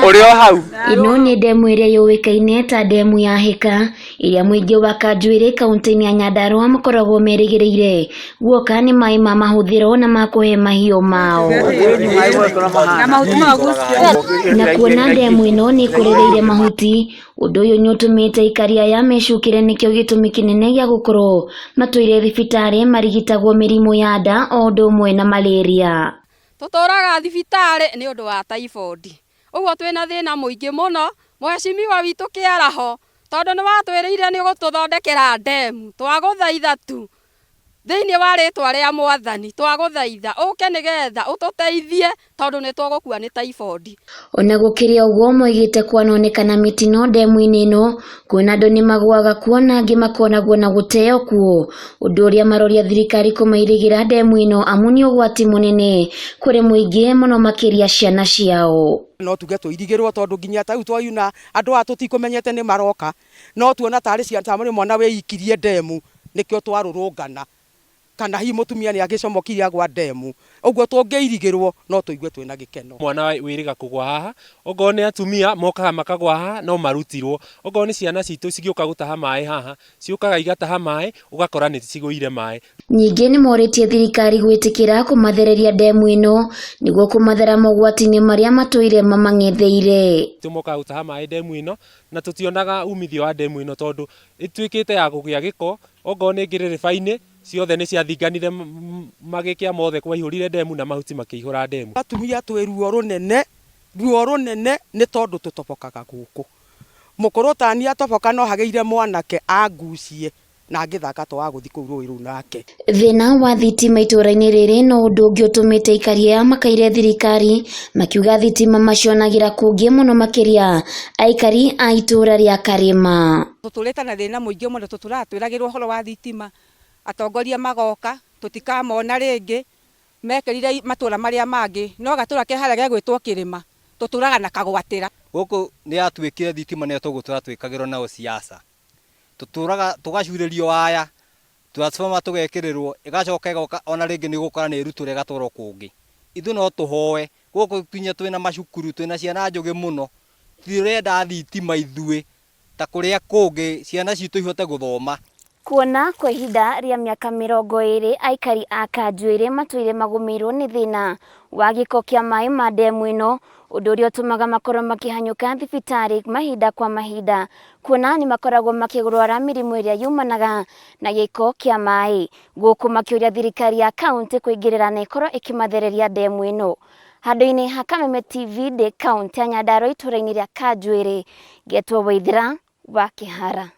Ũrĩ o hau. Ĩno nĩ ndemu ĩrĩa yũĩkaine ta ndemu ya Hĩka, ĩrĩa mũingĩ wa Kanjuĩrĩ kaunti-inĩ ya Nyandarua makoragwo merĩgĩrĩire guoka nĩ maĩ ma mahũthĩro na ma kũhe mahiũ mao. Na kuona ndemu ĩno nĩ ĩkũrĩrĩire mahuti, ũndũ ũyũ nĩ ũtũmĩte aikari aya mecukĩre nĩkĩo gĩtũmi kĩnene gĩa gũkorwo matũire thibitarĩ marigitagwo mĩrimũ ya nda o ũndũ ũmwe na malaria. Tũtũraga thibitarĩ nĩ ũndũ wa typhoid. Ũguo twĩna thĩna mũingĩ mũno, mheshimiwa witũ kĩaraho, tondũ nĩ watwĩrĩire nĩ ũgũtũthondekera ndemu, twagũthaitha tu thĩinĩ wa rĩtwa rĩa mwathani, twagũthaitha ũke nĩgetha ũtũteithie tondũ nĩ tũgũkua nĩ typhoid. Ona gũkĩrĩ ũguo moigĩte kwanonekana mĩtino ndemu-inĩ ĩno kuona andũ nĩmagũaga kuo na angĩ makonagwo na gũteo kuo, ũndũ ũrĩa maroria thirikari kũmairĩgĩra ndemu ĩno amu nĩ ũgwati mũnene kũrĩ mũingĩ mũno makĩria ciana ciao. No tuge tũirigĩrwo tondũ nginya ta rĩu twayuna andũ aya tũtikũmenyete nĩ maroka, no tuona tarĩ ciana tarĩ mwana wĩikirie ndemu nĩkĩo twarũrũngana, kana hihi mũtumia nĩ agĩcomokire agwa ndemu, ũguo tũngĩirigĩrwo no tũigue twĩna gĩkeno. Mwana wĩrĩga kũgwa haha, okorwo nĩ atumia mokaga makagwa haha no marutirwo, okorwo nĩ ciana citũ cigĩũka gũtaha maĩ haha, ciũkaga igataha maĩ ũgakora nĩ cigũire maĩ. Ningĩ nĩ morĩtie thirikari gwĩtĩkĩra kũmathereria ndemu ĩno nĩguo kũmathara mogwati-inĩ marĩa matũire mamang'etheire. Tũmokaga gũtaha maĩ ndemu ĩno na tũtionaga umithio wa ndemu ĩno tondũ ĩtuĩkĩte ya kũgĩa gĩko, okorwo nĩ ngĩrĩrĩba-inĩ ciothe nĩ ciathinganire magĩkĩa mothe kwaihũrire ndemu na mahuti makĩihũra ndemu. Atumia twĩ ruo rũnene, ruo rũnene nĩ tondũ tũtobokaga gũkũ. Mũkũrũ tani atoboka no hagĩire mwanake angucie na ngĩthaka twaga gũthiĩ kũu rũĩ rũu nake. Thĩna wa thitima itũũra-inĩ rĩrĩ no ũndũ ũngĩ ũtũmĩte aikari aya makaire thirikari makiuga thitima macionagĩra kũngĩ mũno makĩria aikari a itũũra rĩa Karĩma. Tũtũrĩte na thĩna mũingĩ mũno, tũtũraga twĩragĩrwo ũhoro wa thitima, atongoria magoka tũtikamona rĩngĩ, mekĩrire matũra marĩa mangĩ, no gatũra ke harĩa gegwĩtwo Kĩrĩma, tũtũraga na kagwatĩra. Gũkũ nĩ yatuĩkire thitima nĩyo tũgũtũra twĩkagĩrwo nayo siasa. Tũtũraga tũgacurĩrio waya, transformer tũgekĩrĩrwo, ĩgacoka ĩgoka ona rĩngĩ nĩ ũgũkora nĩ ĩrutũra ĩgatwarwo kũngĩ. Ithuĩ no tũhoe, gũkũ nginya twĩna macukuru, twĩna ciana njũgĩ mũno, tũtirenda thitima ithuĩ ta kũrĩa kũngĩ ciana citũ ihote gũthoma. Kuona kwa ihinda rĩa mĩaka 20 aikari a Kanjuĩrĩ matũire magũmĩirwo nĩ thĩna wa gĩko kĩa maĩ ma ndemu ĩno, ũndũ ũrĩa ũtũmaga makorwo makĩhanyũka thibitarĩ mahinda kwa mahinda kuona nĩ makoragwo makĩrwara mĩrimũ ĩrĩa yumanaga na gĩko kĩa maĩ, gũkũ makĩũria thirikari ya kaunti kũingĩrĩra na ĩkorwo ĩkĩmathereria ndemu ĩno. Handũ-inĩ ha Kameme TV ndĩ kaunti ya Nyandarua itũũra-inĩ rĩa Kanjuĩrĩ, ngetwo Waithera wa Kĩhara.